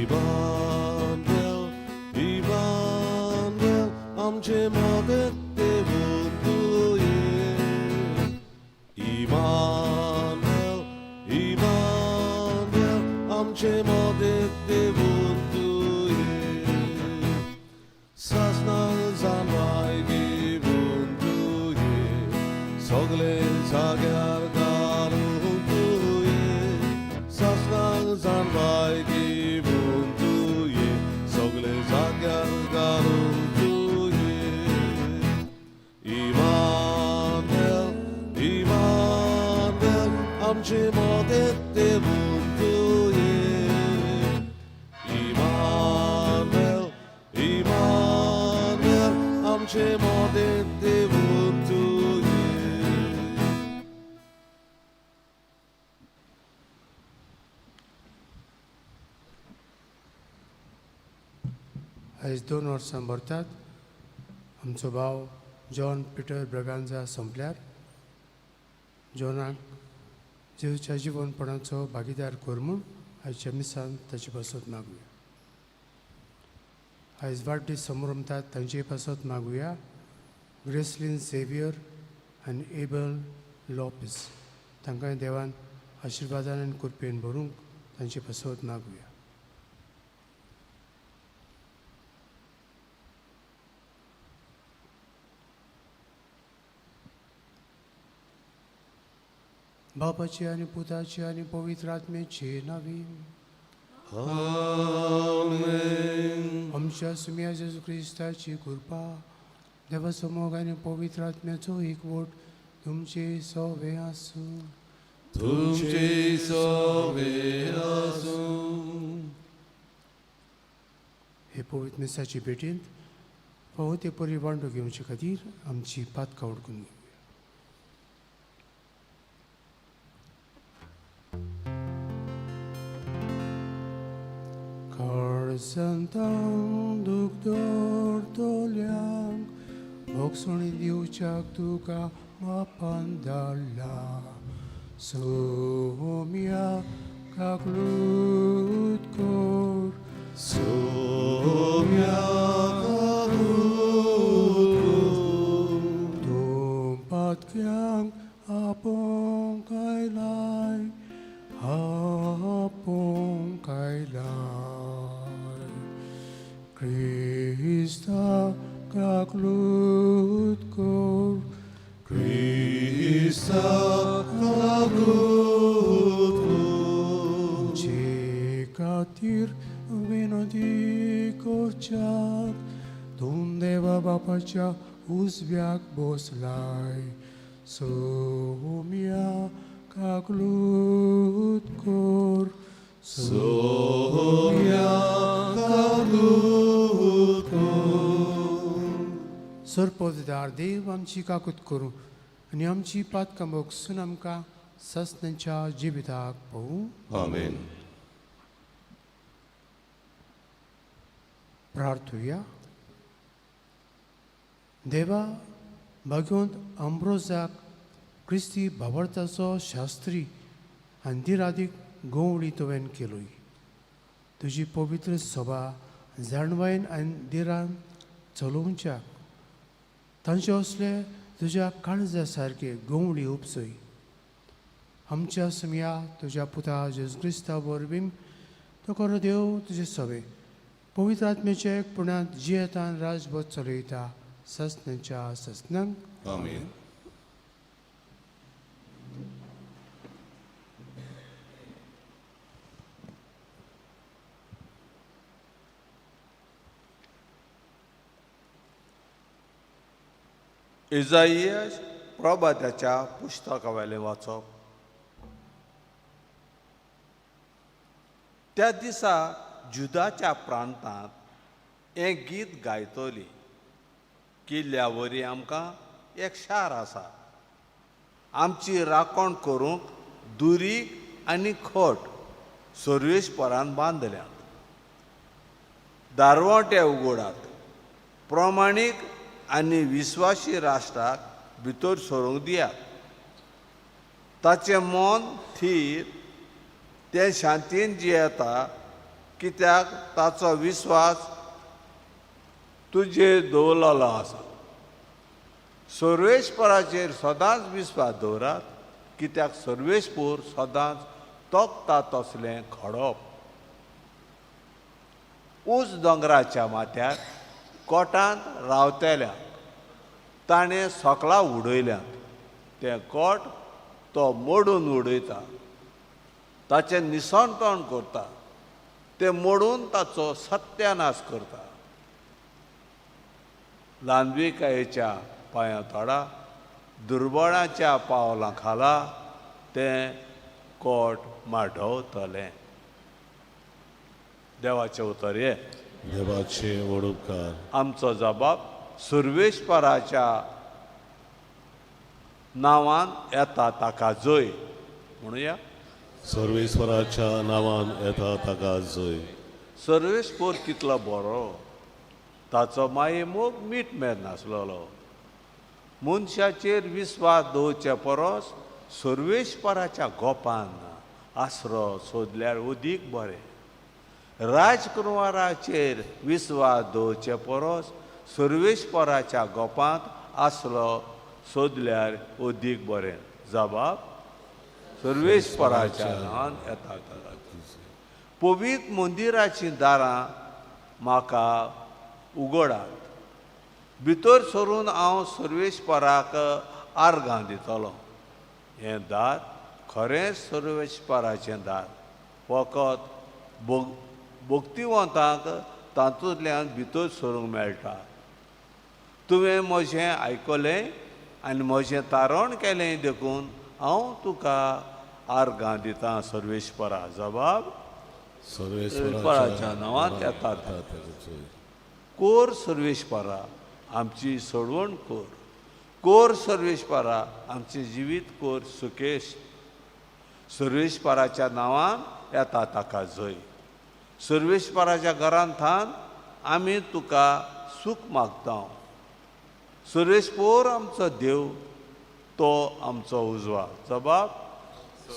Emmanuel, Emmanuel, आमचे मदत देवून तुये. इमानुएल, इमानुएल, आमचे मदत देवून तुये. सासणाक जाणवाय घेवन तुये, सगळे जाग्यार घालून तुये. सासणाक जाणवाय घेवन तुये, सगळे जाग्यार घालून तुये. इमानुएल, इमानुएल, आमचे मदत देवून तुये. इमानुएल, इमानुएल, आमचे मदत देवून तुये. आयज 2 वर्सां भरतात आमचो भाव जॉन पिटर ब्रगांजा सोंपल्यार. जॉनाक जेजूच्या जिवनपणाचो भागीदार कर म्हूण आयच्या मिसान ताचे पासत मागुया. आयज वाडदीस समारंभतात तांचे पासत मागुया. ग्रेसलीन झेवियर आनी एबल लोपीस, तांकां देवान आशिर्वादान आनी कृपेन भरूंक तांचे पासत मागुया. बापाची आनी पुताची आनी पवित्र आत्म्याची नांवी. आमेन. आमच्या सुम्या जेजू क्रिस्ताची कृपा, देवाचो मोग आनी पवित्र आत्म्याचो एकवट तुमचे सवे आसूं. तुमचे सवे आसूं. हे पवित्र मिसाची भेटींत फावो ते परी वांटो घेवचे खातीर आमची पातकां उडकून घेवया. काळजांत दूख दवरतल्यांक भोगसणी दिवच्याक तुका बापान धाडला. सोम्या काकलूत कर. सोम्या काकूत कर. तूं पातक्यांक आपोवंक आयलाय, आपोवंक आयलाय. क्रिस्ता काकलूत कर. क्रिस्ता काकूत कर. आमचे खातीर विनंती करच्याक तूं देवा बापाच्या उजव्याक बसलाय. सोम्या काकलूत कर. सोम्या काकूत कर. सरपटदार देव आमची काकूत करूं आनी आमची पातकां भोगसून आमकां सासणाच्या जिविताक पावूं. आमेन. प्रार्थुया. देवा, भाग्यवंत आंब्रोजाक क्रिस्ती भावार्थाचो शास्त्री आनी दिरादीक गंवळी तुवें केलोय. तुजी पवित्र सभा जाणवायन आनी दिरान चलोवच्याक तांचे असले तुज्या काळजा सारके गंवळी उपसय. आमच्या सुमया तुज्या पुता जेजू क्रिस्ता वरवीं. तो खरो देव तुजे सवे पवित्र आत्म्याचे एकपणांत जियेतान राजभर चलयता सासणाच्या सासणांक. आमेन. इजाइयास प्रभाताच्या पुस्तकावेलें वाचप. त्या दिसा जुदाच्या प्रांतांत हें गीत गायतली. किल्ल्या वरी आमकां एक शार आसा. आमची राखण करूंक दुरीग आनी खट सर्वेस्परान बांदल्यात. दारवंटे उगडात, प्रमाणीक आनी विस्वासी राष्ट्राक भितर सरूंक दियात. ताचें मन थीर, तें शांतीन जियेता. कित्याक ताचो विस्वास तुजेर दवरलेलो आसा. सर्वेस्पराचेर सदांच विस्वास दवरात, कित्याक सर्वेस्पोर सदांच तोखता तसलें खडप. ऊंच दोंगराच्या माथ्यार कोटांत रावतल्या ताणें सोकलां उडयल्यांत, तें कोट तो मोडून उडयता, ताचें निसणतण करता, तें मोडून ताचो सत्यानाश करता. ल्हानविकायेच्या पांयां तोडा दुर्बळाच्या पावलां खाला तें कोट माडवतलें. देवाचें उतर हें. देवाचे व्हड उपकार. आमचो जबाब सर्वेस्पराच्या नांवान येता ताका जय म्हणुया. सर्वेस्पराच्या नांवान येता ताका जय. सर्वेस्पोर कितलो बरो, ताचो माये मोग मीठ मेर नासलेलो. मनशाचेर विस्वास दवरचे परस सर्वेस्पराच्या गोपान आसरो सोदल्यार अदीक बरें. राजकुंवराचेर विस्वास दवरचे परस सर्वेस्पराच्या गोपांत आसरो सोदल्यार अदीक बरें. जबाब सर्वेस्पराच्या नांवान येता ताका. पवित्र मंदिराचीं दारां म्हाका उगडात, भितर सरून हांव सर्वेस्पराक आर्गां दितलो. हें दार खरेंच सर्वेस्पराचें दार, फकत भक्तिवंतांक तातूंतल्यान भितर सरूंक मेळटा. तुवें म्हजें आयकलें आनी म्हजें तारण केलें देखून हांव तुका आर्गां दितां सर्वेस्परा. जबाब सर्वेस्पराच्या नांवान येता ताका जय. कोर सर्वेस्परा आमची सोडवण कोर, कोर सर्वेस्परा आमचें जिवीत कोर सुकेश. सर्वेस्पराच्या नांवान येता ताका जय. सर्वेस्पराच्या घरांत थावन आमी तुका सूख मागता. सर्वेस्पोर आमचो देव, तो आमचो उजवा. जबाब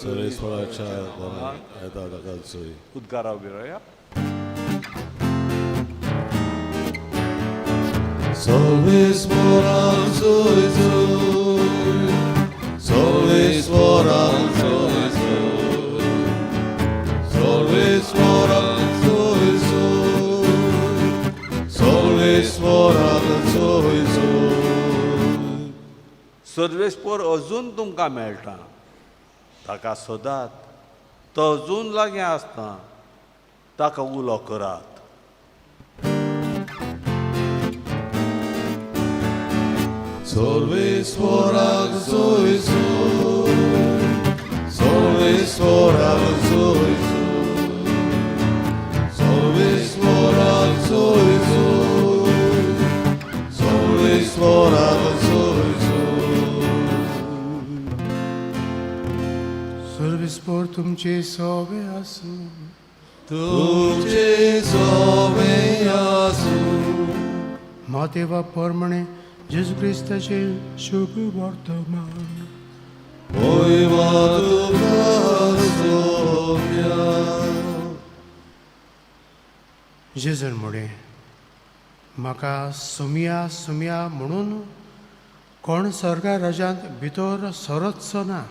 सर्वेस्पराच्या नांवान येता ताका जय. उद्गारा उबी. सर्वेस्पराक जय जय, सर्वेस्पराक जय जय, सर्वेस्पराक जय जय, सर्वेस्पराक जय जय. सर्वेस्पोर अजून तुमकां मेळटा, ताका सोदात, तो अजून लागीं आसता, ताका उलो करात. सर्वेस्पराक जय जय, सर्वेस्पराक जय जय, सर्वेस्पराक जय जय, सर्वेस्पराक जय जय. सर्वेस्पोर तुमचे सोबे आसूं. तुमचे सोबे आसूं. मातेवा परमणे जेजू क्रिस्ताचे शुभ वर्तमान. मोहिमा तुका सोम्या. जेजून म्हणें, म्हाका सुमया सुमया म्हणून कोण सर्गा राजांत भितर सरचो ना,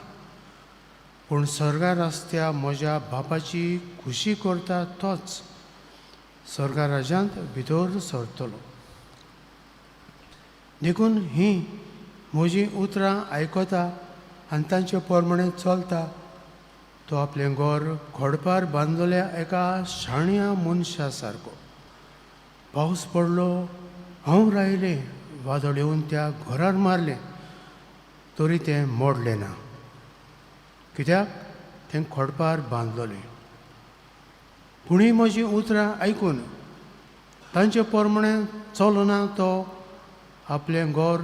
पूण सर्गार आसत्या म्हज्या बापाची खुशी करता तोच सर्गा राजांत भितर सरतलो. देखून हीं म्हजीं उतरां आयकता आनी तांचे प्रमाणे चलता तो आपलें घर खडपार बांदलेल्या एका शाण्या मनशा सारको. पावस पडलो, हांव रायलें, वादळ येवन त्या घरार मारलें, तरी तें मोडलें ना, कित्याक तें खडपार बांदलोलें. पूण हीं म्हजीं उतरां आयकून तांचे प्रमाणे चलना तो आपलें घर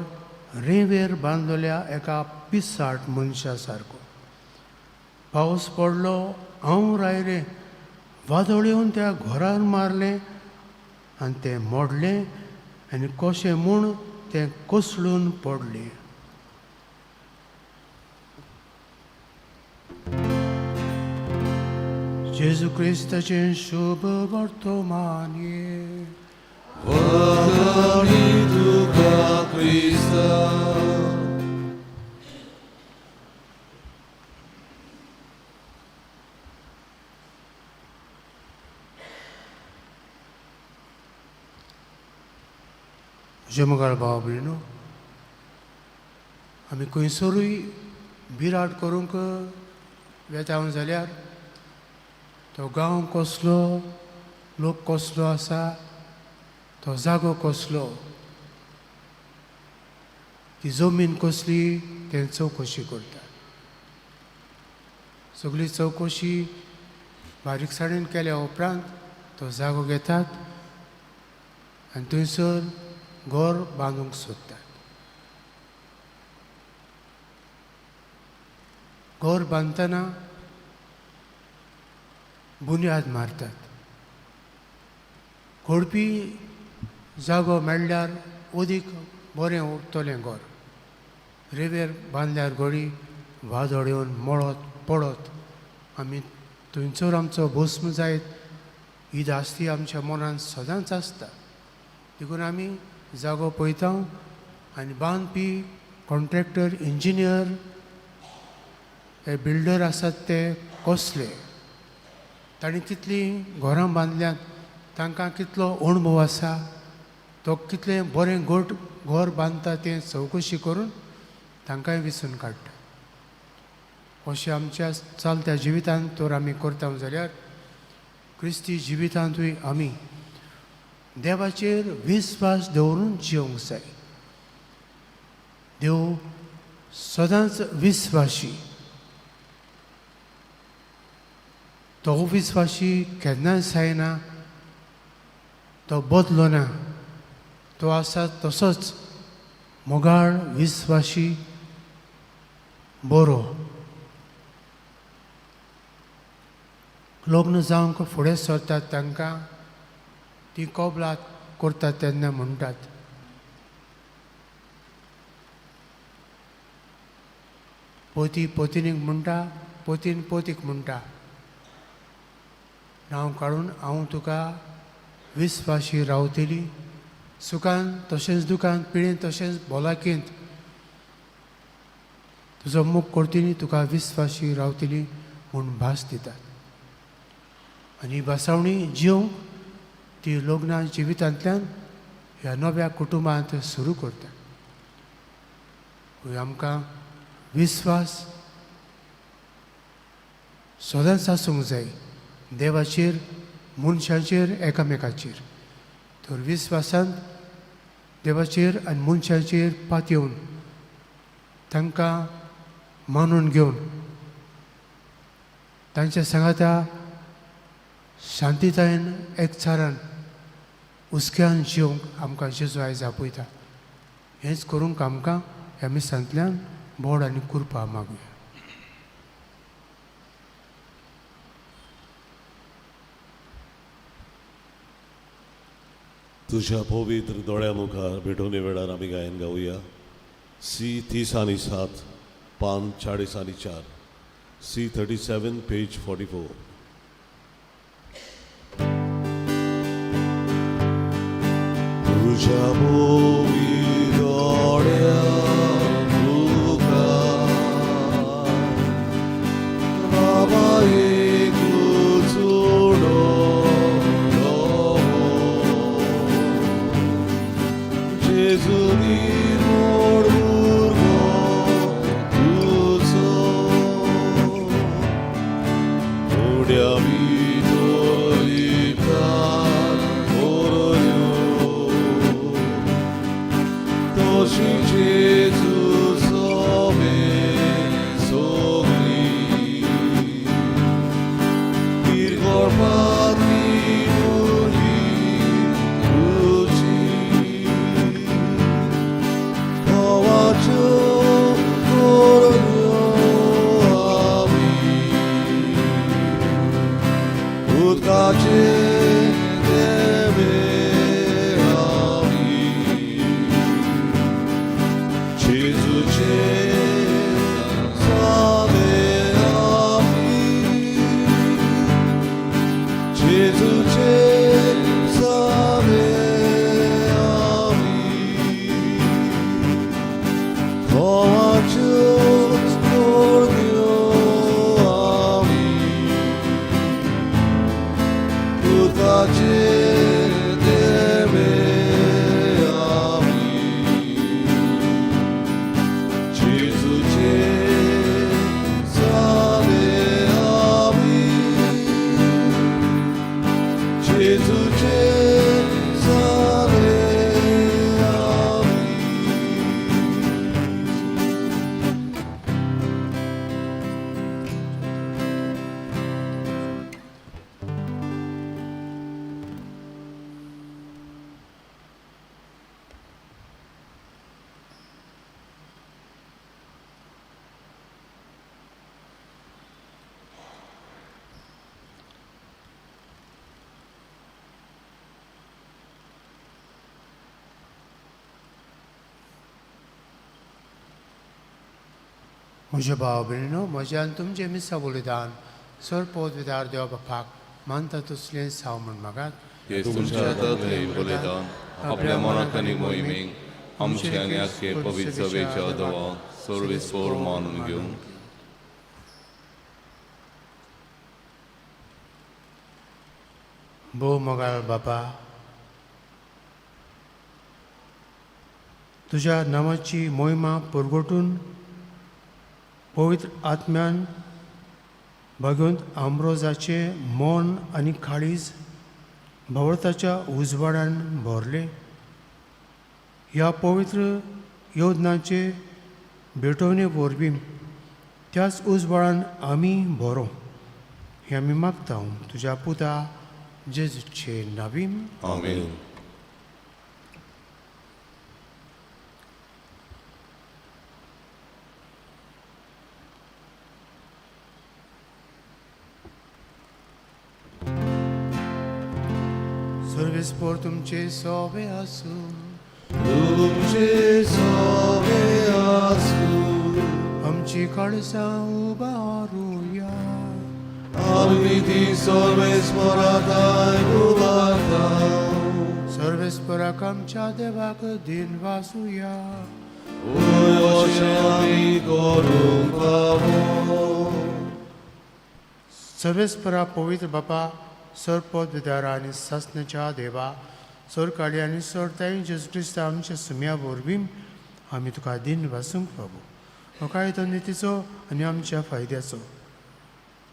रेंवेर बांदलेल्या एका पिसाट मनशा सारको. पावस पडलो, हांव रायलें, वादळ येवन त्या घरार मारलें आनी तें मोडलें आनी कशें म्हूण तें कोसळून पडलें. जेजू क्रिस्ताचें शुभ वर्तमान हें. वखणी तुका क्रिस्ता. म्हज्या मुखार भाव भयणीनो, आमी खंयसरूय बिराड करूंक वेता जाल्यार तो गांव कसलो, लोक कसलो आसा, तो जागो कसलो, ती जमीन कसली तें चवकशी करता. सगळी चवकशी बारीकसाणेन केल्या उपरांत तो जागो घेतात आनी थंयसर घर बांदूंक सोदतात. घर बांदतना बुन्याद मारतात. घोडपी जागो मेळ्ळ्यार अदीक बरें उरतलें घर. रेवेर बांदल्यार घोडी वादळ येवन मळत पडत आमी थंयसर आमचो भस्म जायत ही धास्ती आमच्या मनांत सदांच आसता. देखून आमी जागो पळयता आनी बांदपी कॉन्ट्रॅक्टर, इंजिनियर, हे बिल्डर आसात ते कसले, तांणी कितलीं घरां बांदल्यांत, तांकां कितलो अणभव आसा, तो कितलें बरें घट घर बांदता तें चवकशी करून तांकांय विचून काडटा. अशें आमच्या चलत्या जिवितांत तर आमी करता जाल्यार क्रिस्ती जिवितांतूय आमी देवाचेर विस्वास दवरून जिवंक जाय. देव सदांच विस्वाशी, तो विस्वाशी केन्नाच जायना, तो बदलो ना, तो आसा तसोच मोगाळ, विस्वाशी, बरो. लग्न जावंक फुडें सरतात तांकां ती कबलात करतात तेन्ना म्हणटात, पोती पोतिनीक म्हणटा, पोतीन पोतीक म्हणटा, नांव काडून हांव तुका विस्वाशी रावतली, सुखान तशेंच दुखान, पिळेन तशेंच भलायकेंत तुजो मोग करतली, तुका विस्वाशी रावतली म्हूण भास दितात. आनी भासावणी जिवंक ती लग्ना जिवितांतल्यान ह्या नव्या कुटुंबांत सुरू करता. आमकां विस्वास सदांच आसूंक जाय, देवाचेर, मनशाचेर, एकामेकाचेर. तर विस्वासांत देवाचेर आनी मनशाचेर पातयेवन तांकां मानून घेवन तांच्या सांगाता शांतितायेन, एकचारान, हुस्क्यान जिवंक आमकां जेजू आयज आपयता. हेंच करूंक आमकां ह्या मिसांतल्यान बोड आनी कृपा मागुया. तुझ्या पवित्र दोळ्या मुखार भेटवणे वेळार आमी गायन गावया. सी 30 आनी 7, पान 40 आनी 4, सी 37 पेज 44. तुझ्या पवित्र दोळ्या मुखार बाबा एकूच उडोवलो, जेजू निर्मोड भुरगो तुजो, उड्या भितर लिपतात बरयो, तशी जेजू सोबे सगळी, पिरगोळपाती भुरगीं तुजी, देवाच्यो बरयो आमी, उदकाचे देवे आमी, जेजूचे सावे आमी, म्हज्या भाव भयणीनो, म्हज्या आनी तुमचें मिसा बलिदान सर पदवीदार देव बापाक मानता तसलें साव म्हूण मागात. तुमच्या हातांतलें बलिदान आपल्या मनाक आनी मोहिमेक आमचे आनी आख्खे पवित्र सभेच्या देवा सर्वेस्पोर मानून घेवन. भोव मोगाळ बापा, तुज्या नामाची मोहिमा परगटून पवित्र आत्म्यान भगवंत आम्ब्रोजाचें मन आनी काळीज भवर्थाच्या उजवाडान भरलें. ह्या पवित्र योजनाचे भेटवणे वरवीं त्याच उजवाडान आमी भरो हें आमी मागता तुज्या पुता जेजूचे नावीन. आमेन. सर्वेस्पोर तुमचे सोबे आसूं. तुमचे सोबे आसूं. आमची काळसां उबारुया. आमी ती सर्वेस्पराताय उबारता. सर्वेस्पराक आमच्या देवाक दिन वासुया. अशें आमी करूंक फावो. सर्वेस्परा पवित्र बापा, सरपद विदारा आनी सासण्याच्या देवा, सरकाळी आनी सरताई जेजू क्रिस्त आमच्या सुम्या वरवीं आमी तुका दिन वासूंक फावो. हो कायदो नितीचो आनी आमच्या फायद्याचो.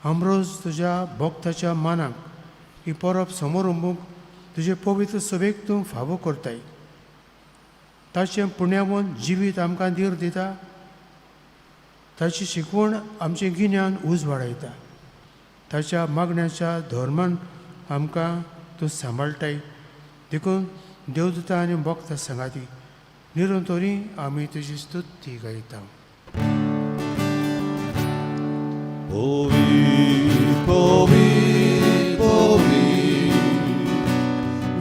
आमरोज तुज्या भक्ताच्या मानाक ही परब समोर उंबूंक तुजे पवित्र सभेक तूं फावो करताय. ताचें पुण्यावन जिवीत आमकां धीर दिता. ताची शिकवण आमचें गिन्यान उजवाडायता. ताच्या मागण्याच्या धर्मान आमकां तूं सांबाळटाय. देखून देवदूता आनी भक्त सांगाती निरंतरी आमी तुजी स्तुती गायता. Ovi, ovi, ovi,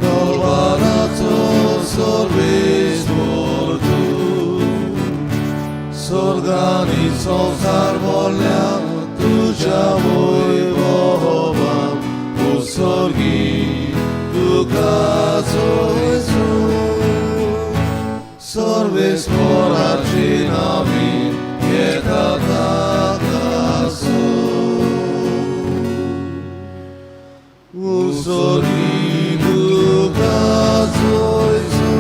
दरबाराचो सर्वेस्पर तूं, स्वर्गानी संवसार भरल्या तुज्या वैभवान, उत्सर्गी तुका जेजू, सर्वेस्पराची नावी येता ताका. उत्सर्गी तुका जेजू.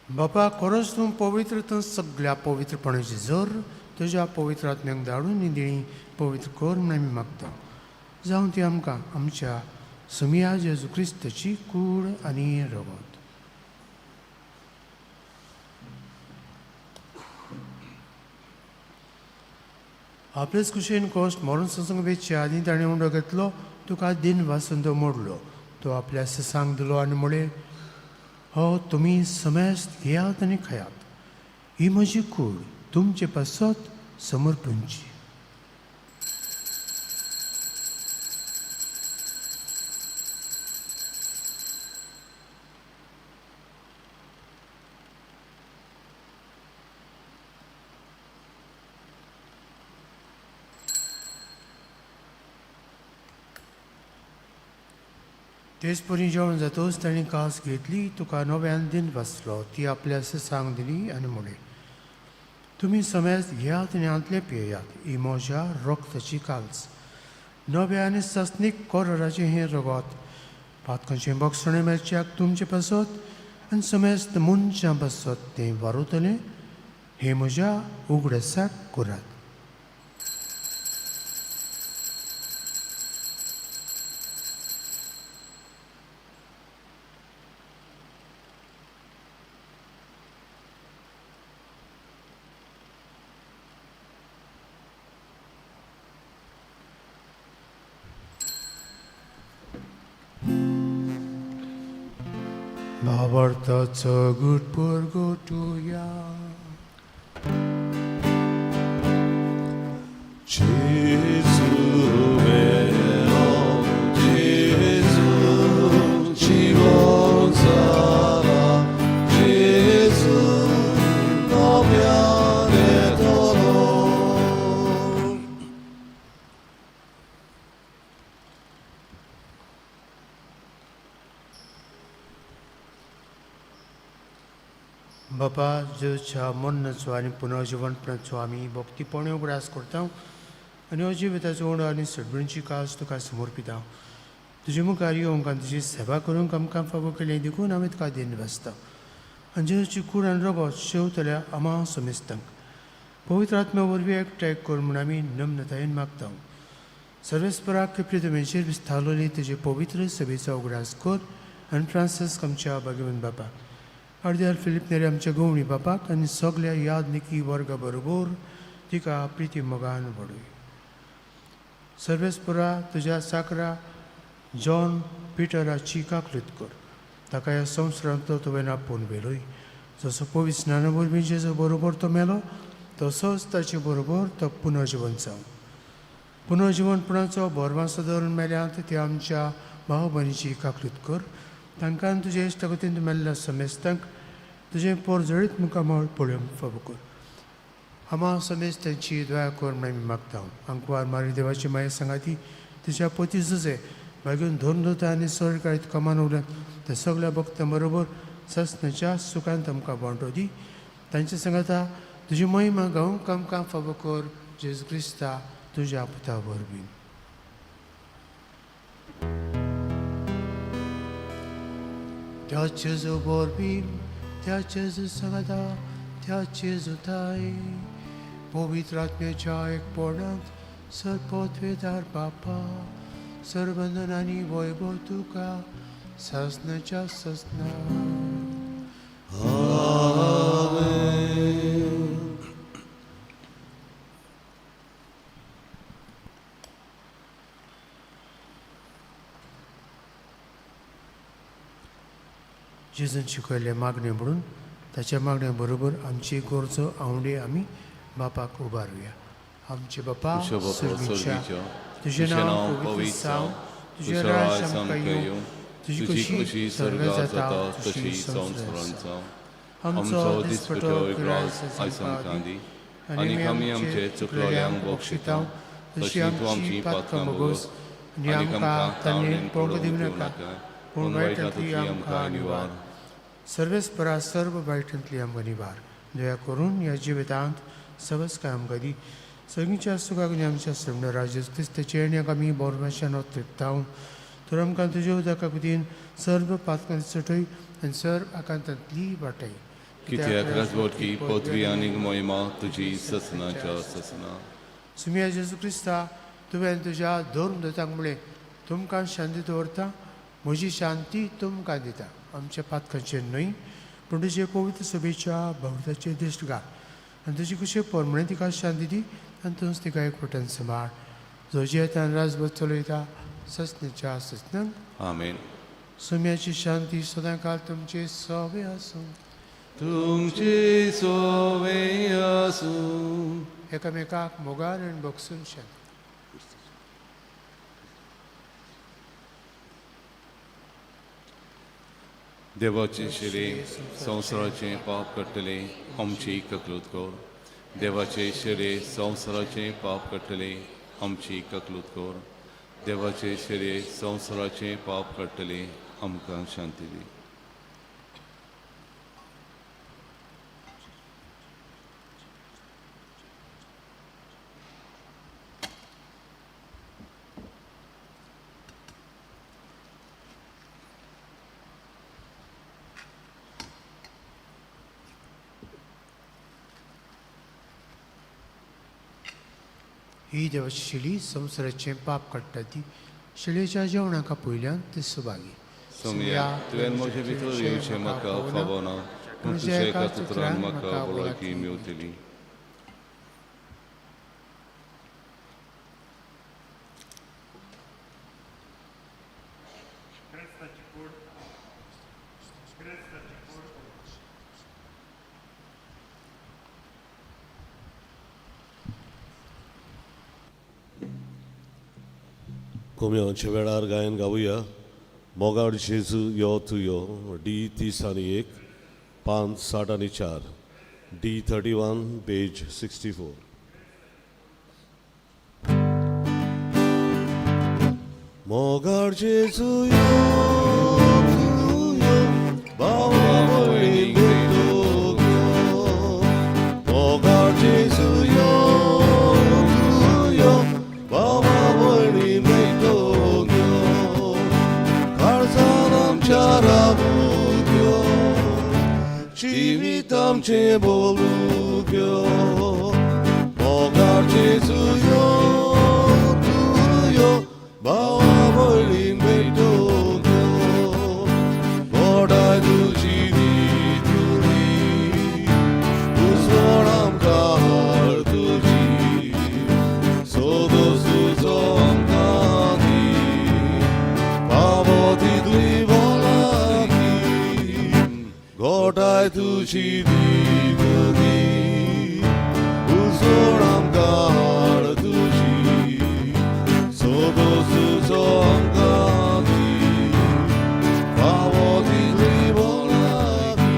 बापा, खरोच तूं पवित्र, तूं सगळ्या पवित्रपणाची जर तुज्या पवित्र आत्म्याक धाडून निदिणी पवित्र कर म्हूण आमी मागता. जावं ती आमकां आमच्या सुमिया जेजू क्रिस्ताची कूड आनी रगत. आपलेच कुशेन कोश्ट मरण संसंग वेचचे आदीं ताणें उंडो घेतलो, तुका दिन वासून तो मोडलो. तो आपल्या ससांक दिलो आनी म्हळें, हो तुमी समेस्त घेयात आनी खायात. ही म्हजी कूड तुमचे पासत समर्पणची. तेच परी जेवण जातकच ताणें कास घेतली, तुका नव्यान दिन वाचलो, ती आपल्या ससांक दिली आनी म्हळें, तुमी समेस्त घेयात आनी हांतलें पियेयात. ही म्हज्या रक्ताची काल्स, नव्या आनी सासणीक कोरराचें हें रगत पातकांचें बक्षणें मेळच्याक तुमचे पासत आनी समेस्त मनशां पासत तें वारवतलें. हें म्हज्या उगडासाक करात. भावार्थाचो गूट परगटुया. Gesù mio, Gesù ci vuole. बापा जेजूच्या मरणाचो आनी पुनर्जिवनपणाचो आमी भक्तीपणे उगडास करता आनी हो जिविताचो उणो आनी सडबणची कास तुका समर्पिता. तुजे मुखार येवंक आनी तुजी सेवा करूंक आमकां फावो केली देखून आमी तुका दिन बसता. आनी जेजूची कूड आनी रगत शेवतल्या आमा समेस्तांक पवित्र आत्म्या वरवीं एकठांय कर म्हूण आमी नम्रतायेन मागता. सर्वेस्पराक प्रितमेचेर विस्तारलेली तुजे पवित्र सभेचो उगडास कर आनी फ्रांसिस्क आमच्या भाग्यवंत बापाक, अर्द्यार फिलीप नेरी आमच्या गवणी बापाक आनी सगल्या यादनिकी वर्गा बरोबर तिका प्रिती मोगान व्हडूय. सर्वेस्परा तुज्या साकरा जॉन पिटराची काकलूत कर, ताका ह्या संवसारांतलो तुवें आपोवन व्हेलोय. जसो पवित्र स्नाना वरवीं जेजू बरोबर तो मेलो तसोच ताचे बरोबर तो पुनर्जिवन जावं. पुनर्जिवनपणाचो भरवासो धरून मेल्यांत ते आमच्या भाव भयणीची काकलूत कर, तांकां तुजे इश्टागतीन मेल्ल्या समेस्तांक तुजें पोरजळीत मुखामळ पळोवंक फावो कर. आमा समेस्तांची दया कर म्हूण आमी मागता. आंकवार मारी देवाची माये सांगाती तुज्या पोती जुजे मागीर धरून दवरता आनी सरकारीत तुका मानवल्यात ते सगल्या भक्तां बरोबर ससनाच्या सुखान आमकां वांटो दी. तांचे सांगाता तुजी महिमा गावंक आमकां फावो कर जेजू क्रिस्ता तुज्या पुता वरवीं. त्या जेजू वरवीं, त्या जेजू सांगाता, त्या जेजू ताई पवित्र आत्म्याच्या एकपणांत सर्वपत्वेदार बापा सर्वंदन आनी वैभव तुका ससनाच्या ससना. जेजून शिकयल्ले मागणें म्हणून ताच्या मागण्या बरोबर आमची गरजो आवडे आमी बापाक उबारुया. आमचे बापा सर्गीच्या, तुजें नांव पवित्र जावं, तुजें राज आमकां येवं, तुजी खुशी स्वर्गांत जाता तशी संवसारांत जावं. आमचो दिसपटो ग्रास आयज आमकां दी आनी आमी आमचे चुकलोल्यांक बक्षिता तशी तूं आमची पातकां भोगोस आनी आमकां ताणें पळोवंक दिवं नाका, पूण वायटांतली आमकां निवार. सर्वेस्परा सर्व वायटांतली आमकां निवार. दया करून ह्या जिवितांत सवस्काय आमकां दी. सगळींच्या सुखाक आनी आमच्या श्रमण राज क्रिस्ताचे येण्याक आमी बोरमाशान तृप्तावन तर आमकां तुज्या उदका कुतीन सर्व पातकां सुटय आनी सर्व आकांतांतली वाटय. कित्याक राजवटकी पदवी आनी महिमा तुजी ससनाच्या ससना. सुमिया जेजू क्रिस्ता, तुवें तुज्या धर्म दोतांक म्हळें, तुमकां शांती दवरता, म्हजी शांती तुमकां दिता. आमच्या पातकांचेर न्हय पूण तुजे पवित्र सभेच्या भक्ताचेर दिश्ट घाल आनी तुजी कुशे परमणे तिका शांती दी आनी तूंच तिका एकवटान सांबाळ, जो जियेतान राजभर चलयता ससनेच्या ससनांक. आमेन. सुम्याची शांती सदांकाळ तुमचे सोवे आसूं. तुमचे सोवे आसूं. एकामेकाक मोगान आनी भोगसून शांती. देवाचे शिरे संवसाराचें पाप काडटले आमची ककलूत कर. देवाचे शिरे संवसाराचें पाप काडटले आमची ककलूत कर. देवाचे शिरे संवसाराचें पाप काडटले आमकां शांती दी. ही देवाची शिली संवसाराचें पाप काडटा ती शिलेच्या जेवणाक पयल्यान ती सुभागी. सोमया, तुवें म्हजे भितर येवचें म्हाका फावो ना, पूण तुज्या एका उतरान म्हाका भलायकी मेवतली. कोम्यांच्या वेळार गायन गावया. मोगाळ जेजू यो तूं यो, डी 31, 5 60 4, डी 31, पेज 64. मोगाळ जेजू यो तूं यो, भावा भयणींक भेटूंक जिवीत आमचें बोलूंक यो. मोगाळ जेजू यो, तूं यो, भावा भयणींक भेटोवंक यो. गोडाय तुजी दितली, उजवड आमकां हाड तुजी, सोदोस तुजो आमकां दी, फावो तितली भलायकी. गोठाय तुजी दितली, उजवड आमकां हाड तुजी, सोदोस तुजो आमकां दी, फावो तितली भलायकी.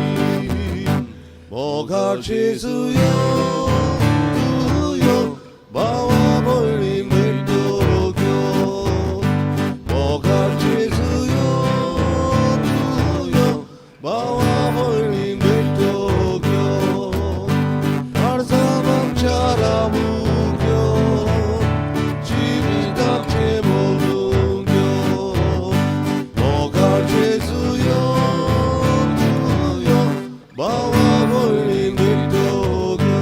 मोगाळ जेजू यो, तूं यो, भावा भयणींक भेटोवंक यो. मोगाळ जेजू यो, तूं यो, भावा भयणींक भेटोवंक यो. काळजांत आमच्या रावूंक यो, जिवीत आमचें बदलूंक यो. मोगाळ जेजू यो, तूं यो, भावा भयणींक भेटोवंक यो.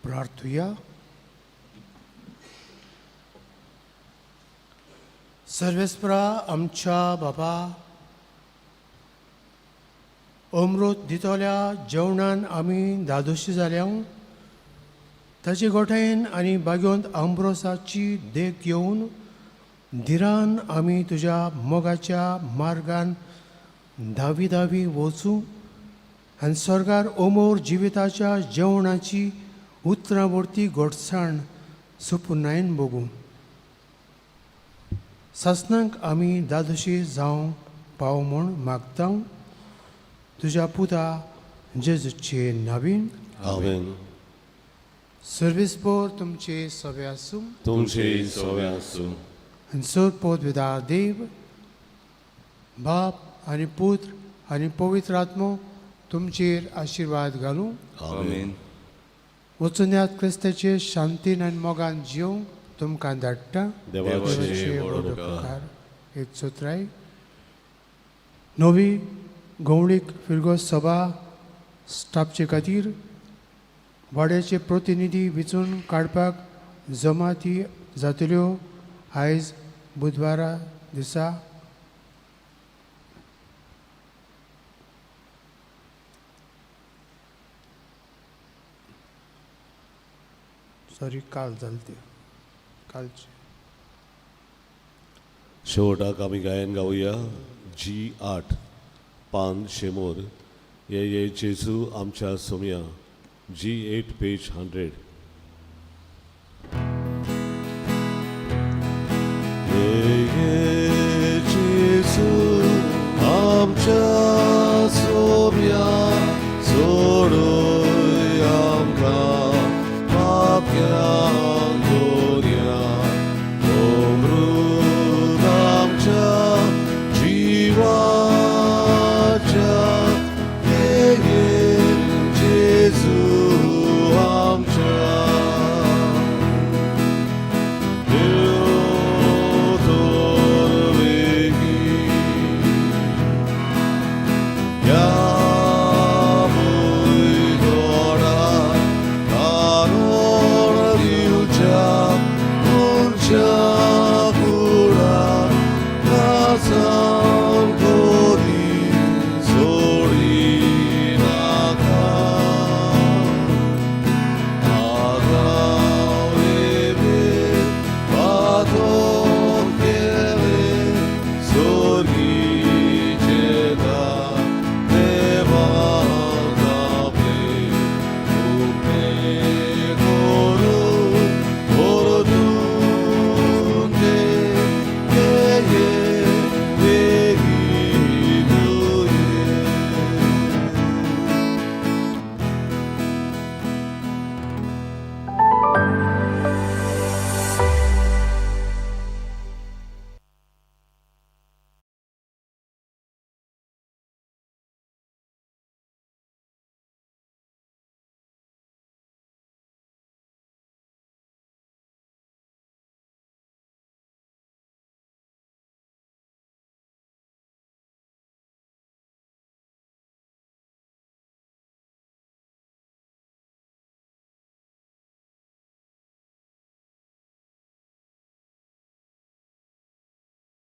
प्रार्थुया. सर्वेस्परा आमच्या बाबा, अमृत दितल्या जेवणान आमी धादोशी जाल्या. ताचे गोठेन आनी बागोंत आंब्रोसाची देख घेवन धिरान आमी तुज्या मोगाच्या मार्गान धावी धावी वचूं आनी स्वर्गार अमोर जिविताच्या जेवणाची उतरां वरती गोडसाण सुपुनायन बगूं. सासणाक आमी दादोशी जावंक पाव म्हूण मागता तुज्या पुता जेजूचे नावीन. आमेन. सर्वेस्पोर तुमचे सवे आसूं. तुमचे सवे आसूं. आनी सर पोत देव बाप आनी पुत्र आनी पवित्र आत्मो तुमचेर आशिर्वाद घालूं. आमेन. वचुन्यात क्रिस्ताचे शांतीन आनी मोगान जिवंक तुमकां धाडटा. देवाचे देवाचे व्हड व्हड उपकार. उपकार. एक चोत्राय नवी गवळीक फिरगोज सभा स्थापचे खातीर वाड्याचे प्रतिनिधी वेंचून काडपाक जमाती जातल्यो आयज बुधवारा दिसा. सॉरी, काल जालें तें, कालचें. शेवटाक आमी गायन गावया जी 8, पान शेमोर, ये ये जेजू आमच्या सोमया, जी 8, पेज 100. ये ये जेजू आमच्या सोम्या, सोडय आमकां पापयांक.